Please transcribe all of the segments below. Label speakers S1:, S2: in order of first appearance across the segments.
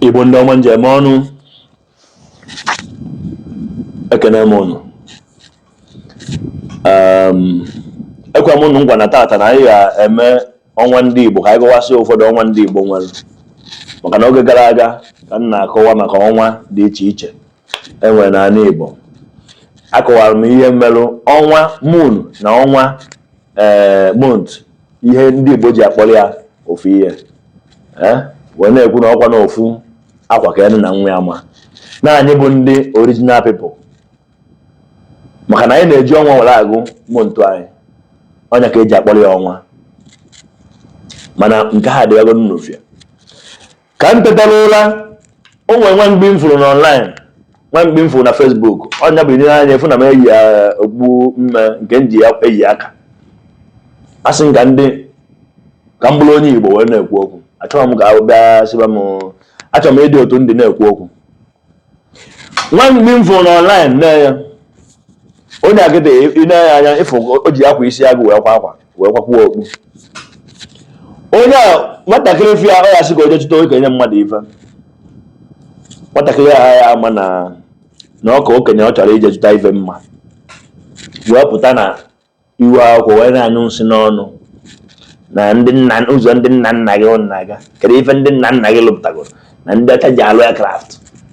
S1: Igbo ndị ọma m ji eme ọnụ, ekene m ụnụ. Ekwe m ụnụ nkwa na tata na anyị ga-eme ọnwa ndị Igbo, ka anyị gụwasị ụfọdụ ọnwa ndị Igbo nwere, maka na oge gara aga ka m na-akọwa maka ọnwa dị iche iche e nwere n'ala Igbo. Akọwara m ihe merụ ọnwa moon na ọnwa month, ihe ndị Igbo ji akpọrọ ya ofu ihe, wee na-ekwu na ọkwa na ofu akwa ka ene na nwa ya ma na anyị bụ ndị original people, maka na anyị na-eji ọnwa were agụ month anyị, ọ nya ka eji akpọrọ ya ọnwa. Mana nke ha adịghị n'ofia. Ka m tetara ụra, o nwere nwa mgbe m fụrụ na online, nwa mgbe m fụrụ na Facebook, ọ nya bụ ile anya efu na m eyi okpu mme nke m ji ya eyi aka. Asị m ka ndị ka m bụrụ onye Igbo wee na-ekwu okwu, achọrọ m ka a bịa sịba m, achọrọ m ịdị otu ndị na-ekwu okwu. Nwa mgbe m fụrụ na online na ya onye agịda ị ya anya ịfụ o ji akwa isi agụ wee kwa akwa wee kwakwuo okpu. Onye a nwatakịrị fịa ọ ya sị ka o jee chụta okenye mmadụ ife, nwatakịrị a ya ama na na ọ ka okenye ọ chọrọ ije chụta ife mma, wee pụta na iwe akwụkwọ wee na-anyụ nsị n'ọnụ na ndị nna ụzọ ndị nna nna gị ụnụ na-aga. Kedu ife ndị nna nna gị lụpụtagoro na ndị ọcha ji alụ aircraft,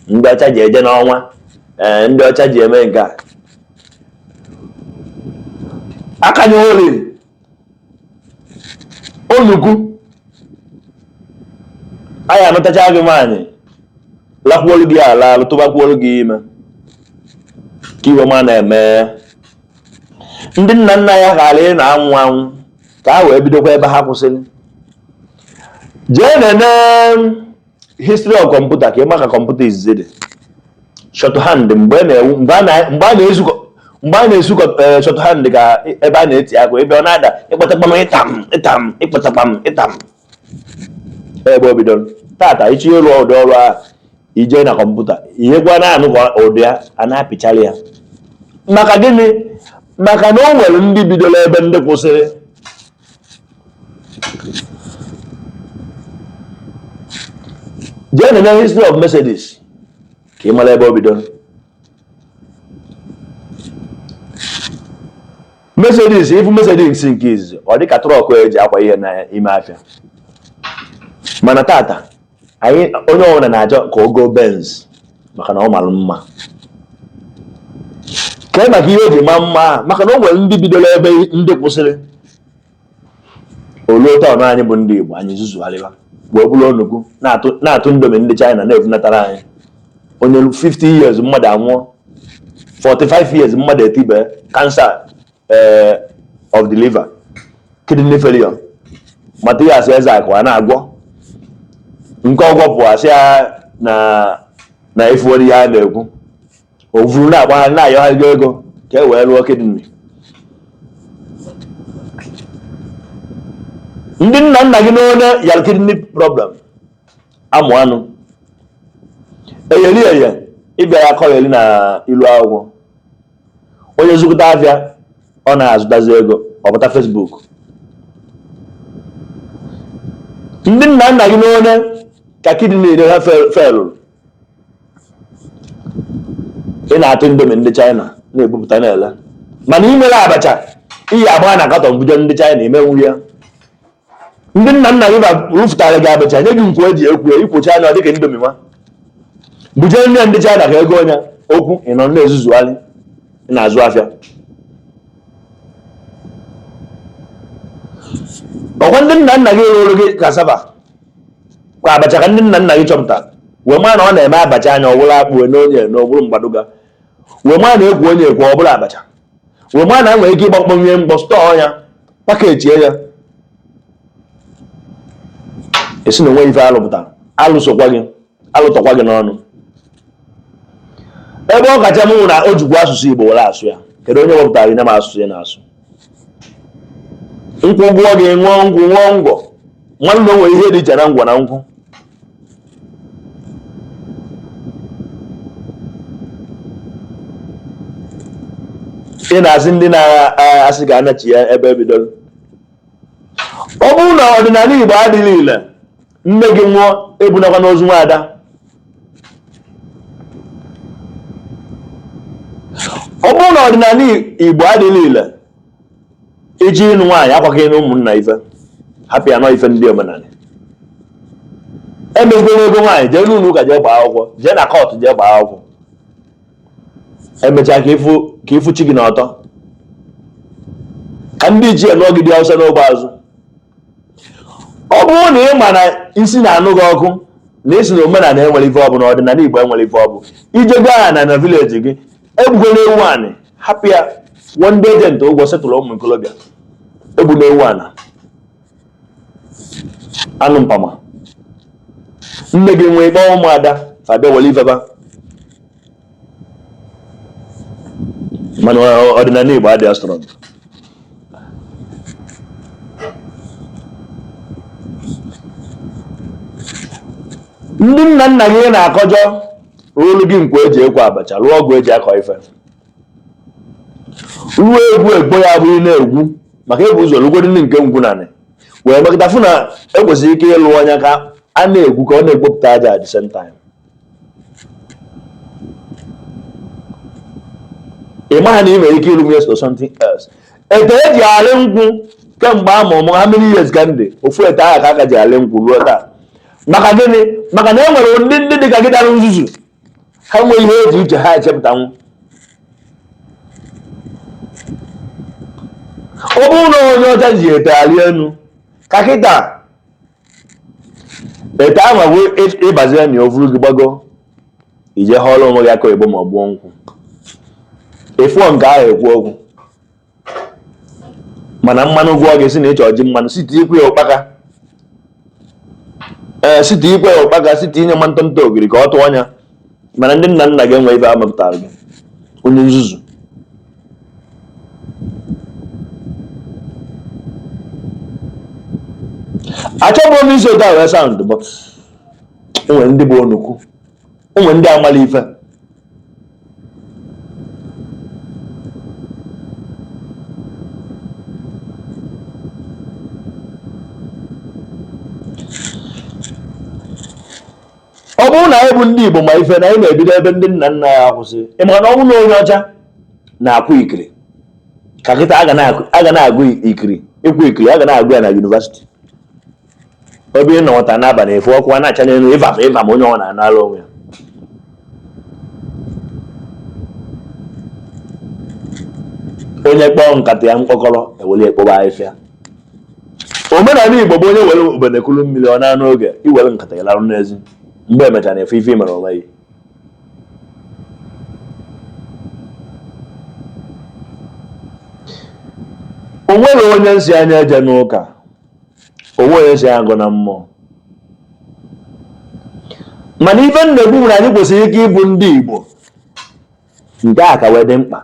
S1: ndị ọcha ji eje n'ọnwa, ee, ndị ọcha ji eme nke a akanye oli onukwu anyị anụtacha gị nwaanyị lakwuolu gị ala alụ tụbakwuolu gị ime ka iwe ma na-eme ndị nna nna ya ghara ị na-anwụ anwụ ka ha wee bidokwa ebe ha kwụsịrị. Jee nene history of computer ka ị ma ka kọmputa izizi dị. Shorthand, mgbe a na-esu shorthand ka ebe a na-eti akụ ebe ọ na-ada ịkpatakpam ịtam ịtam ịkpatakpam ịtam ebe o bidoro. Tata ịchọ ịrụ ụdị ọrụ ahụ, ije na kọmputa ihekwa na-anụ ka ụdị ya a na-apịchara ya. Maka gịnị? Maka na o nwere ndị bidoro ebe ndị kwụsịrị. Jee nene history of Mercedes ka ị mara ebe o bidoro. Mercedes, ịfụ Mercedes nke izizi, ọ dị ka truck eji akwa ihe n'ime afịa. Mana tata anyị onye ọbụla na-achọ ka o goo Benz maka na ọ mara mma. Kee maka ihe o ji maa mma? Maka na o nwere ndị bidoro ebe ndị kwụsịrị. Oluo turn anyị bụ ndị Igbo, anyị zuzugharịba wee bụrụ onukwu na-atụ Indomie ndị China na-ebunatara anyị. Onye 50 years mmadụ anwụọ, 45 years mmadụ etibe cancer of the liver, kidney failure. Mathias Ezeaku a na-agwọ nke ọgwọ pụ asị ya na na efuo ihe a na-ekwu o vuru na-agbagharị na-ayọgharị ego ka e wee rụọ kidney. Ndị nna nna gị n'onye yara kidney problem amụ anụ eyeri eye ịbịara akọgheri na ilu akwụkwọ. Onye zụkọta afịa ọ na-azụtazi ego ọ pụta Facebook. Ndị nna nna gị n'onye ka kidney ha felụrụ, ị na-atụ Indomie ndị China na-ebupụta na-ele, mana imere abacha iyi agba na carton buje ndị China emenwu ya. Ndị nna nna gị rụfụtara gị abacha nye gị nkwo eji ekwu ikwocha anya ọ dịka Indomie nwa buje nne ndị China ka ego onye okwu ị nọ na-ezuzugharị ị na-azụ afịa. Ọkwa ndị nna nna gị rụrụ gị cassava kwa abacha ka ndị nna nna gị chọpụtara wee maa na ọ na-eme abacha anya ọwụrụ akpụ na onye na ọbụrụ mgbaduga wee maa na ekwu onye ekwu ọbụrụ abacha wee maa na nwere ike ịgbakpọnye mgbọ store ya package ya esi na onwe ife alụpụtara alụsokwa gị alụtọkwa gị n'ọnụ. Ebe ọ kacha mụ na o jikwa asụsụ Igbo were asụ ya, kedu onye wepụtara gị nye m asụsụ ị na-asụ? Nkwụ gụọ gị ṅụọ nkwụ ṅụọ ngwọ nwanne, o nwere ihe dị iche na ngwọ na nkwụ. Ị na-asị ndị na-asị ka anachi ya ebe ebidoro. Ọ bụrụ na ọdịnala Igbo adịghị ile, nne gị nwụọ ebunakwa n'ozu nwaada. Ọ bụrụ na ọdịnala Igbo adịghị ile, iji ịnụ nwaanyị akwaghị na ụmụnna ife, hapụ ya nọ ife ndị omenala. Emezigoro ego nwaanyị, jee n'ụlọ ụka jee gbaa akwụkwọ, jee na court jee gbaa akwụkwọ, emechaa ka ịfụ chi gị n'ọtọ, ka ndị ichie nụọ gị dị Awụsa n'ogbe azụ. Ọ bụrụ na ị ma na isi na-anụ gị ọkụ na isi na omenala enwere ife ọ bụ na ọdịnala Igbo enwere ife ọ bụ, ije gaa na na village gị, egbukwala ewu anị, hapụ ya kwụọ ndị agent ụgwọ, setụlụ ụmụ ikolobịa, egbuna ewu ana anụ mpama. Nne gị nwee kpọọ ụmụada fa bịa were ifeba. Mana ọdịnala Igbo adịghị strong. Ndị nna nna gị na-akọjọ rụrụ gị nkwa eji ekwe abacha, rụọ ọgụ eji akọ ife, ruo egwu egbo ya abụghị na-egwu maka ebu ụzọ rugoro ndị nke ngwu nanị wee mekọta fụ na ekwesịrị ike ịlụ ọnya ka a na-egwu ka ọ na-ekpopụta aja at the same time. Ị maha na ị nwere ike ịrụ nwunye or something else. Ete eji alị nkwụ kemgbe a mụrụ m, how many years ka m dị, ofu ete ahụ ka aka ji alị nkwụ ruo taa. Maka gịnị? Maka na e nwere ndị dị ka gị dara nzuzu, ha nwee ihe eji uche ha echepụtanwu. Ọ bụrụ na onye ọcha ji ete alị enu ka kịta ete ahụ bụ ịbazie na ovuru gị gbago ije họrọ onwe gị aka oyibo ma ọ gbuo nkwụ ịfụọ nke ahụ ekwu okwu. Mana mmanụ gụọ gị si na ịchọ ji mmanụ site ikwe ya ụkpaka, ee, site ikwe ya ụkpaka, site inye ma ntọntọ ogiri ka ọ tụọ anya. Mana ndị nna nna gị enwe ife ha mepụtara gị, onye nzuzu. Achọbụ m isi otu a wee sound, but o nwere ndị bụ onukwu, o nwere ndị amala ife. Ọ bụrụ na anyị bụ ndị Igbo ma ife na anyị na-ebido ebe ndị nna nna ya akwụsị, ị maka na ọ bụrụ na onye ọcha na-akwụ ikiri ka kịta a ga na-agụ ikiri, ịkwụ ikiri a ga na-agụ ya na university. Ebe ị nọta n'abalị efu ọkụ a na-acha n'elu ịva ịva ma onye ọ na-anara onwe ya. Onye kpọọ nkata ya mkpọkọrọ ewere ekpoba ahịfịa. Omenala Igbo bụ onye were obenekulu mmiri ọ na n'oge iwere nkata ya larụ n'ezi, mgbe emechara efe ife mere onwe ya. O nwere onye nsị anya eje n'ụka, onwe onye nsị agụ na mmụọ, mana ife m na-ekwu nwere anyị kwesịrị ike ịbụ ndị Igbo. Nke a ka wee dị mkpa,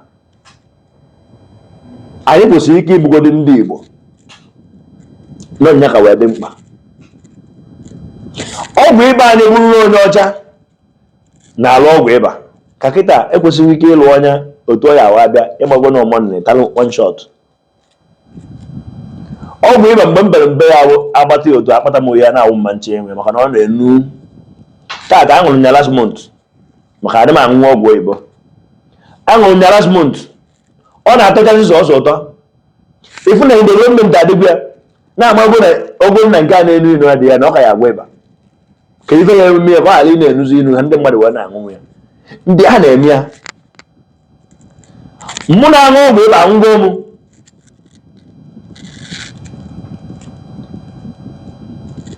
S1: anyị kwesịrị ike ịbụgodi ndị Igbo n'ọnya ka wee dị mkpa. Ọgwụ ịba anyị bụrụ onye ọcha na-alụ ọgwụ ịba ka kịta ekwesịghị ike ịlụ ọnya otu ọ ya awa abịa ịgbago na ọmọnị talụ one shot. Ọgwụ ịba mgbe m bere mbe ya agbata ya otu akpata m ya na-awụ mma nche enwe maka na ọ na-enu. Tata aṅụrụ nya last month maka adị m aṅụ ọgwụ oyibo, aṅụrụ nya last month, ọ na-atọchazi sọsọ ụtọ. Ịfụ na development adịgwu ya na-ama ọgwụ na ọgwụ na nke a na-enu inu adịghị ya na ọ ka ya agwọ ịba ka ife ya emume ya ka ọ ghara ị na-enuzi inu ha ndị mmadụ wee na-aṅụ ya ndị ha na-eme ya. Mụ na-aṅụ ọgwụ ịba aṅụgo mụ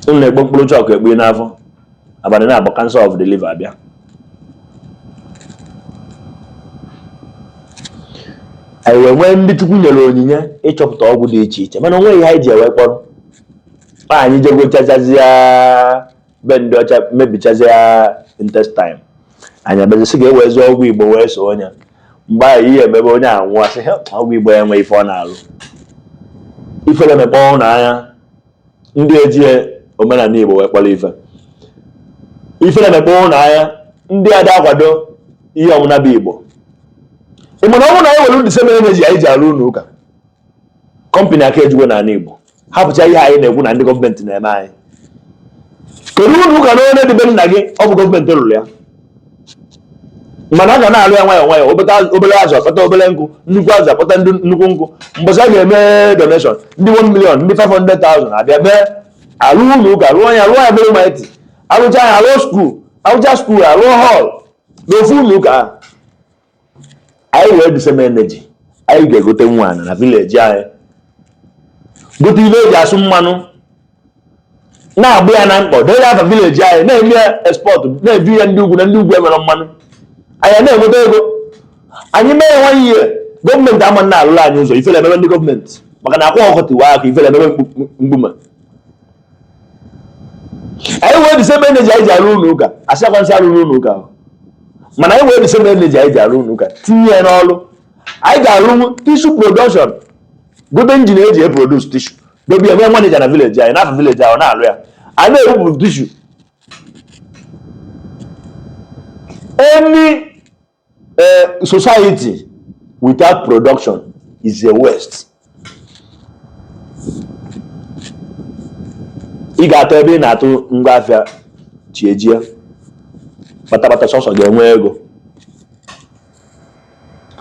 S1: m na-ekpo mkpụrụ chọkụ ekpu n'afọ abalị na-abụ cancer of the liver abịa. Anyị wee nwee ndị Chukwu nyere onyinye ịchọpụta ọgwụ dị iche iche, mana o nweghị ihe anyị ji ewe kpọrọ. Anyị jegochachazịa be ndị ọcha mebichazịa intestine, anyị abịazị ga-ewezi ọgwụ Igbo wee so onye mgbe ahụ ihe emebe onye anwụ asị ọgwụ Igbo ya enwe ife ọ na-alụ. Ifere mekpọ ụnụ anya ndị eji omenala Igbo wee kpọrọ ife. Ifere mekpọ ụnụ anya ndị ada akwado ihe ọbụla bụ Igbo. Ị mana ọ bụrụ na anyị were the same energy anyị ji arụ ụlọ ụka, company aka ejugo n'ala Igbo, hapụcha ihe anyị na-ekwu na ndị gọọmenti na-eme anyị. Kedu ụlọ ụka na onye dị be nna gị ọ bụ gọọmenti rụrụ ya? Mana a ga na-alụ ya nwayọọ nwayọọ. Obere azụ akpata obere nkụ, nnukwu azụ akpata nnukwu nkụ. Mbọsị a ga-eme donation, ndị 1 million, ndị 500,000 abịa mee alụ ụlọ ụka, rụọ ya, rụọ ya mere maịtị, arụcha ya, alụọ school, arụcha school, alụọ hall n'ofu ụlọ ụka ahụ. Anyị wee the same energy, anyị ga-egote nwa na village anyị, gote ihe eji asụ mmanụ, na-agbụ ya na mkpọ, dee ya afa village anyị, na-eme ya export, na-ebu ya ndị ugwu na ndị ugwu emere mmanụ. Anyị na-enweta ego. Anyị mee ya nwanyị ihe gọọmenti ama na alụrụ anyị ụzọ. Ifele emebe ndị gọọmenti, maka na akwa ọkụ tiwa aka, ifele emebe mkpume. Anyị wee the same energy anyị ji arụ ụlọ ụka, asị akwa nsị arụrụ ụlọ ụka ahụ, mana anyị wee the same energy anyị ji arụ ụlọ ụka tinye ya n'ọrụ. Anyị ga-arụ tissue production, gote engine eji eproduce tissue, dobe ya, nwee manager na village anyị, n'afọ village ahụ na-alụ ya. Anyị na-ebupụ tissue. Any society without production is a waste. Ị ga-atọ ebe ị na-atụ ngwa afịa chi ejie kpatakpata, sọsọ ga-enwe ego.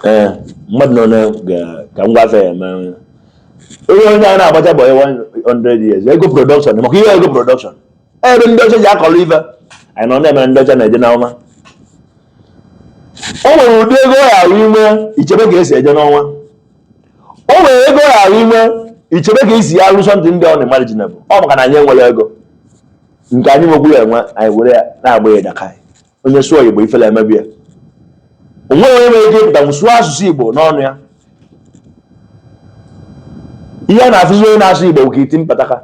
S1: Ee, mmadụ nọ na ka ngwa afịa ya eme onye a na-agbacha bọyị 100 years ego production, maka ihe ego production ebe ndị ọcha ji akọrọ ife anyị nọ na-eme. Ndị ọcha na-eje n'ọnwa. O nwere ụdị ego ya ahụ inwe, ichebe ka esi eje n'ọnwa. O nwere ego ya ahụ inwe, ichebe ka esi ya alụ something ndị unimaginable. Ọ maka na anyị enwere ego nke anyị nwekwuru enwe, anyị were ya na-agba ya daka. Onye sụọ Igbo, ifele emebi ya. O nweghị onye nwere ike ịpụta sụọ asụsụ Igbo n'ọnụ ya. Ihe a na-afụzi onye na-asụ Igbo bụ ka iti mpataka.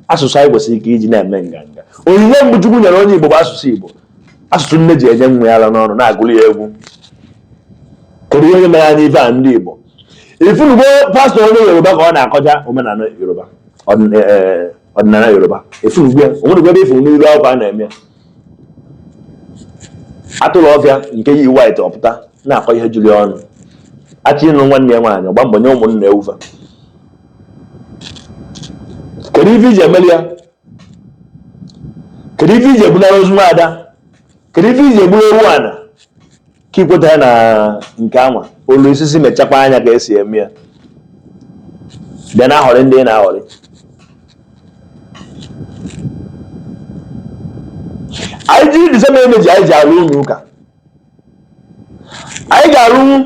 S1: Asụsụ anyị kwesịrị ike iji na-eme nganga. Onyinye mbụ Chukwu nyere onye Igbo bụ asụsụ Igbo, asụsụ nne ji enye nwa ya ara n'ọnụ, na-agụrụ ya egwu. Kedu ihe mere anyị ife a, ndị Igbo? Ifunugo pastọ onye Yoruba ka ọ na-akọcha omenala Yoruba, ọdịnala Yoruba? Ifunugo ya? Onwenugo ebe ifuru n'iru akwụkwọ a na-eme ya? Atụrụ ọfịa nke yi white ọpụta na-akọ ihe juru ya ọnụ, achọ ịnụ nwanne ya nwaanyị, ọgba mbọ nye ụmụnna ewufa. Kedu ife iji emeli ya? Kedu ife iji ebunara ozu nwaada? Kedu ife iji egburu ewu ana ka ikweta ya na nke anwa olu osisi mechakwa anya ka esi eme ya? Bịa na-ahọrị ndị ị na-ahọrị. Anyị jiri the same energy anyị ji arụ ụlọ ụka, anyị ga-arụnwu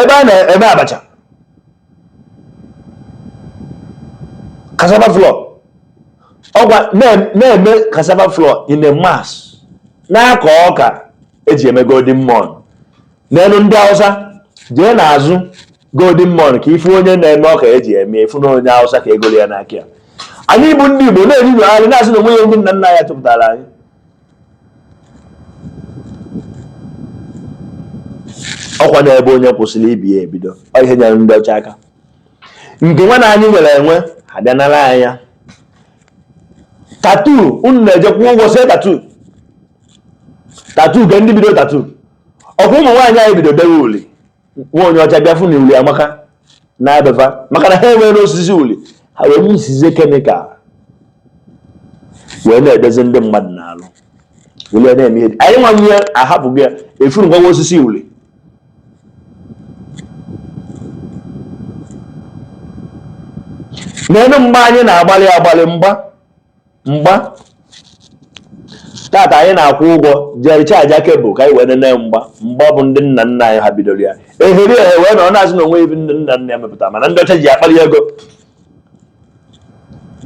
S1: ebe a na-eme abacha, cassava flour, ọgwa na-eme cassava flour in a mass, na-akọ ọka eji eme Golden Morn n'elu. Ndị Hausa jee n'azụ Golden Morn ka ifu onye na-eme ọka eji eme, ifu na onye Hausa ka egolu ya n'aka ya. Anyị bụ ndị Igbo na-erigharị, na-asị na onwe ya ndị nna nna ya chọpụtara anyị. Ọkwa n'ebe onye kwụsịrị ibi ya ebido. Ọ ihe nyere ndị ọcha aka nke nwa na anyị nwere enwe ha bịa nara anyị ya. Tattoo unu na-ejekwa ụgwọ see tattoo, tattoo ke ndị bido tattoo, ọkwa ụmụ nwaanyị anyị bido dewe uli. Nwa onye ọcha bịa fụ na uli amaka na-abefa, maka na ha enwere osisi uli, ha wee misizie chemical wee na-edezi ndị mmadụ n'alụ, wee na-eme ihe. Anyị nwa nwunye ahapụghị ya efuru ngwa osisi uli. N'elu mgba anyị na-agbalị agbalị mgba mgba tata, anyị na-akwụ ụgwọ jee charge cable ka anyị wee nene mgba. Mgba bụ ndị nna nna anyị ha bidoro ya, eheri ehe wee na ọ na-azụ na onwe ibi ndị nna nna ya mepụtara, mana ndị ọcha ji akpali ego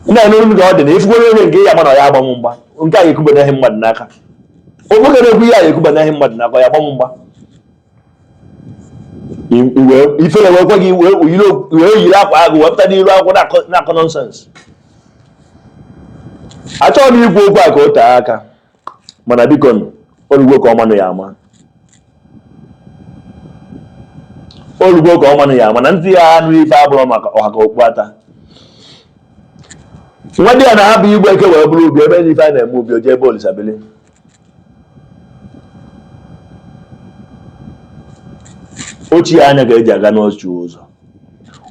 S1: na-enu ka ọ dị na ifugoro onye nke ya agba na ya agbanwe mgba nke a ga-ekuba n'ehi mmadụ n'aka. Okpoke na-ekwu ihe a ga-ekuba n'ehi mmadụ n'aka ya agbanwe mgba. Ifere wee kwe gị wee yiri akwa agụ wee pụta n'iru akwụkwọ na-akọ nonsense. Achọghị m ikwu okwu a ka o tee aka, mana biko, olugbo ka ọmanụ ya ama, olugbo ka ọmanụ ya ama na ntị ya anụ ife abụrụ maka ọha ka okpu ata. Nwa di ya na-ahapụ igwe eke wee bụrụ ubi ebe ife a na-eme ubi, oje ebe olisabili. Ochie anya ka eji aga n'otu ụzọ.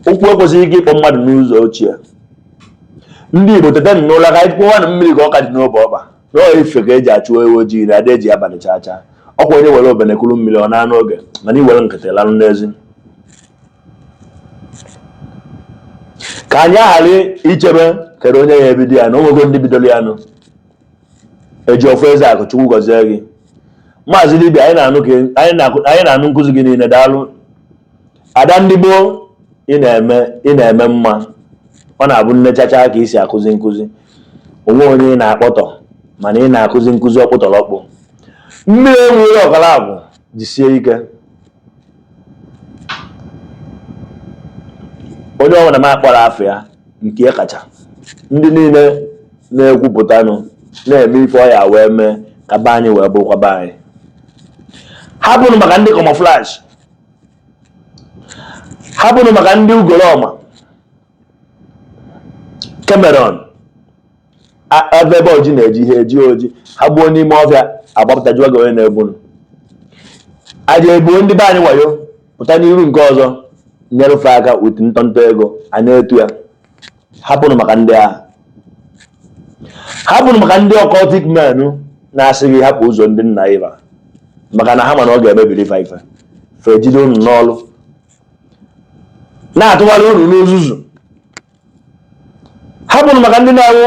S1: Ụkwụ ekwesịghị ike ịkpọ mmadụ n'ụzọ ochie. Ndị Igbo, tete n'ụlọ ka anyị kpọwa na mmiri ka ọ ka dị n'obe ọkpa. N'ọ ife ka eji achụ ewu ojii na ada eji abalị chaa chaa. Ọkwa onye were obene kuru mmiri ọ na-anụ oge, mana iwere nkịtị larụ n'ezi. Ka anyị ghara ichebe kedu onye ya ebido ya na onwego ndị bidoro ya nụ. Eji ọfọ eze akụ, Chukwu gọzie gị. Maazị Dibịa, anyị na-anụ ka anyị na-anụ nkụzi gị niile, daalụ. Ada ndị gboo, ị na-eme ị na-eme mma. Ọ na-abụ nnechacha ka isi akụzi nkụzi onwe onye ị na-akpọtọ, mana ị na-akụzi nkụzi ọkpụtọrọkpụ. Mmiri enweghị ọkara agwụ, jisie ike. Onye ọbụla m akpọrọ afọ ya nke ya kacha, ndị niile na-ekwupụtanụ na-eme ife ọya wee mee ka be anyị wee bụrụkwa be anyị. Hapụnụ maka ndị camouflage, hapụnụ maka ndị ugolọma Cameron, ebe ebe oji na-eji ihe eji oji ha gbuo n'ime ọfịa agbapụta jụọ gị onye na-egbunu aja egbuo ndị be anyị wayo pụta n'iru nke ọzọ nyerefe aka with ntọntọ ego a na-etu ya. Hapụnụ maka ndị agha, hapụnụ maka ndị occultic men na-asị gị hapụ ụzọ ndị nna ịba, maka na ha ma na ọ ga-emebiri ife ife fe ejide unu n'ọlụ na-atụgharị unu n'uzuzu. Hapụnụ maka ndị na-awụ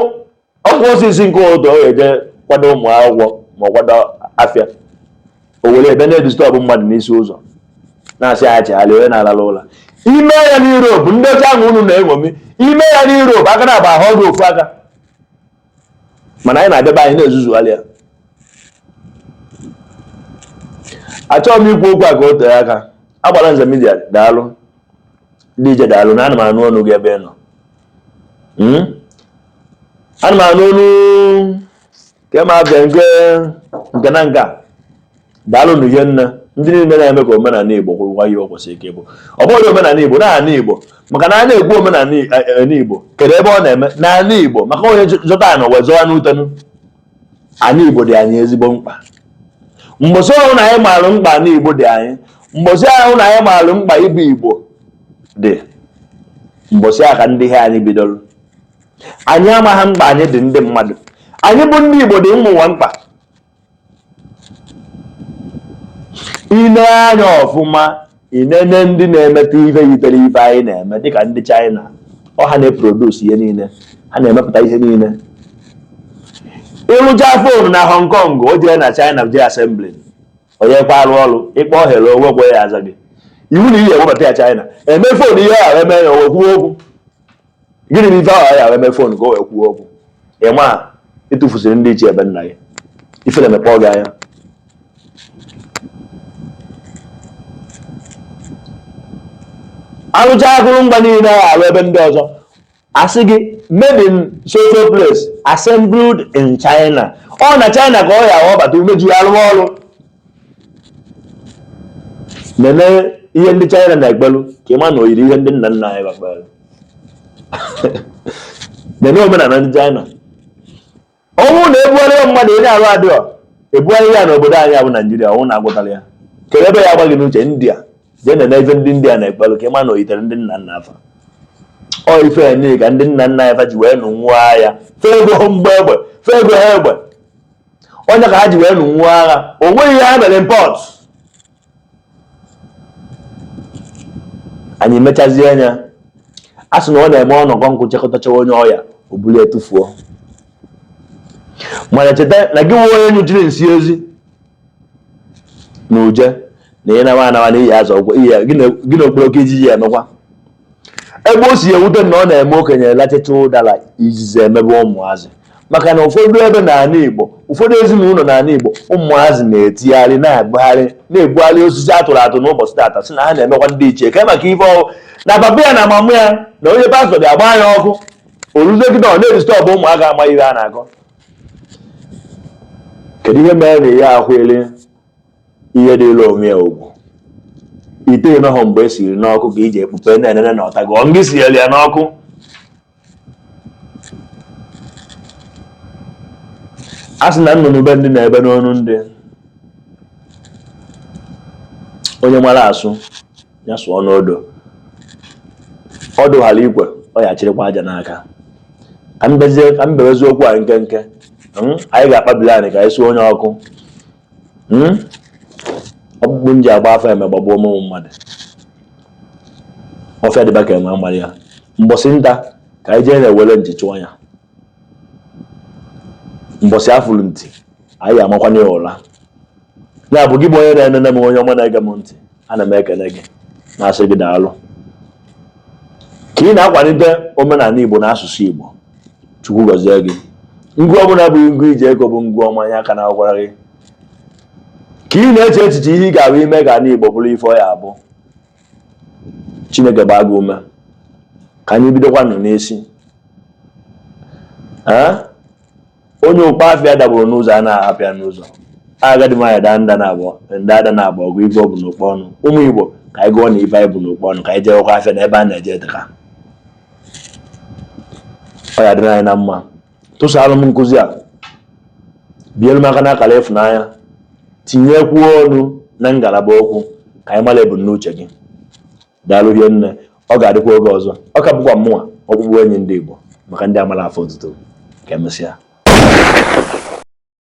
S1: ọkụ osisi nke ụtọ ọ ga-eje kwado ụmụ akwụkwọ ma ọ kwado afịa, o were ebe na-edisturb mmadụ n'isi ụzọ na-asị ya chegharị onye na-alala ụla. Ime ya n'Europe, ndị ọcha ahụ unu na-eṅomi, ime ya n'Europe, aka na-agba ahụ ọgụ ofu aka, mana anyị na-abịa be anyị na-ezuzugharị ya. Achọghị m ikwu okwu a ka o tee aka. Agbara Nze Media, daalụ. Ndị ije, daalụ na ana m anụ ọnụ gị ebe ị nọ. Ana m anụ ọnụ ka ma abịa nke nke na nke a. Daalụ na ihe nne ndị niile na-eme ka omenala Igbo kwụrụkwa ihe o kwesịrị ka ịbụ. Ọ bụghị omenala Igbo n'ala Igbo, maka na a na-ekwu omenala Igbo, kedu ebe ọ na-eme n'ala Igbo? Maka onye zọta ana wee zọwa n'utenu. Ala Igbo dị anyị ezigbo mkpa. Mbọsị ahụ na anyị maara mkpa ala Igbo dị anyị, mbọsị ahụ na anyị maara mkpa ịbụ Igbo dị, mbọsị ahụ ka ndị ihe anyị bidoro. Anyị amaghị mkpa anyị dị ndị mmadụ. Anyị bụ ndị Igbo dị ụmụ ụwa mkpa. Ine anya ọfụma, inene ndị na-emeta ife yitere ife anyị na-eme, dịka ndị China. Ọ ha na-eproduce ihe niile, ha na-emepụta ihe niile. Ịrụcha phone na Hong Kong, o jee na China jee assembly, onye kwa arụ ọrụ ịkpọ ohere onwekwe ya aza gị iwu na ihe ewebata ya China eme phone. Ihe ahụ eme ya, o wee kwuo okwu. Gịnị bụ ife ahụ ya eme phone ka o wee kwuo okwu? Ịma ịtụfusiri ndị ichie ebe nna gị, ifere mekpọ gị anya. Arụcha akụrụngwa niile ahụ arụ ebe ndị ọzọ, asị gị made in so so place, assembled in China. Ọ na China ka ọ ya ọ bata umeju ya arụ ọrụ. Nene ihe ndị China na-ekpelu ka ịma na o yiri ihe ndị nna nna anyị kpere. Nene omenala ndị China. Ọnwụ na ebugharị mmadụ onye arụ adịghọ, ebugharị ya n'obodo anyị bụ Naijiria, ọnwụ na-agwọtara ya. Kedu ebe ya agbaghị n'uche? India, jee nene ife ndị India na-ekpelu ka ịma na o yitere ndị nna nna afa. Ọ ife ya niile ka ndị nna nna anyị fa ji wee nụ nwụọ agha, fee ego mgbe egbe, fee ego ha egbe, onye ka ha ji wee nụ nwụọ agha. O nweghị ihe ha mere import. Anyị mechazie anya, a sị na ọ na-eme ọnọkọ nkụ chekọtacha onye ọya o buru etufuo. Mana cheta na gị nwe onye nyụchiri nsị ezi na uje na ị nawa anawa na iyi azụ ọgwụ iyi gị na okporoko ijiji ya emekwa. Ebe o si ewute na ọ na-eme okenye lachacha ụdara izizi emebe ụmụazị, maka na ụfọdụ ebe n'ala Igbo, ụfọdụ ezinụlọ n'ala Igbo, ụmụazị na-etigharị na-agbagharị na-ebugharị osisi atụrụ atụ n'ụbọchị tata, sị na ha na-emekwa ndị ichie ka maka ife ọwụ na papa ya na mama ya na onye pastọ bịa gbaa ya ọkụ oruzie kịta ọ na-edisturb ụmụaka amaghị ihe a na-akọ. Kedu ihe mere na ya ahụele ihe dịla onwe ya ugwu ite ịnọghọ mgbe e siri n'ọkụ ka iji ekpupe na-enene na ọtago ọ ngị sinyere ya n'ọkụ? A sị na nnụnụ be ndị na-ebe n'ọnụ ndị onye mara asụ ya sụọ n'odo ọdụ ghara ikwe ọ ya chịrịkwa aja n'aka. Ka m bezie, ka m bewezie okwu a nkenke. Anyị ga-akpabili anyị ka anyị suo onye ọkụ. Ọkpụkpụ m ji agba afa eme gbagbuo ụmụ mmadụ ọfịa dịba ka enwe amara ya. Mbọsị nta ka anyị jee na-ewere nchi chụọ ya. Mbọsị afụrụ nti, anyị amakwana ya ụla. Ya bụ, gị bụ onye na-enene m, onye ọma na-ege m ntị, ana m ekele gị, na-asị gị daalụ ka ị na-akwalite omenala Igbo na asụsụ Igbo. Chukwu gọzie gị. Ngụ ọbụla bụ ngụ ije ego bụ ngụ ọma anya aka na-agwara gị ka ị na-eche echiche ihe ị ga-abụ ime ka ala Igbo bụrụ ife ọ ya abụ. Chineke gbaa gị ume. Ka anyị bidokwanụ n'isi. Ee, onye ụkpa afịa dagburu n'ụzọ a na-ahapụ ya n'ụzọ. Agadi nwaanyị daa nda na abụọ ndị ada na abụọ ọgụ ife ọ bụ n'ụkpa ọnụ. Ụmụ Igbo, ka anyị gụọ na ife anyị bụ n'ụkpa ọnụ, ka anyị jewekwa afịa na ebe a na-eje eteka. Ọ ya dịrị anyị na mma. Tụsaalụ m nkụzi a, bielu m aka n'akara ịfụnanya, tinyekwuo ọnụ na ngalaba okwu ka anyị mara ebumnuche gị. Daalụ hie nne. Ọ ga-adịkwa oge ọzọ. Ọ ka bụkwa mụnwa, ọkpụkpụ enyi ndị Igbo, maka ndị amara afọ otuto. Ka emesịa.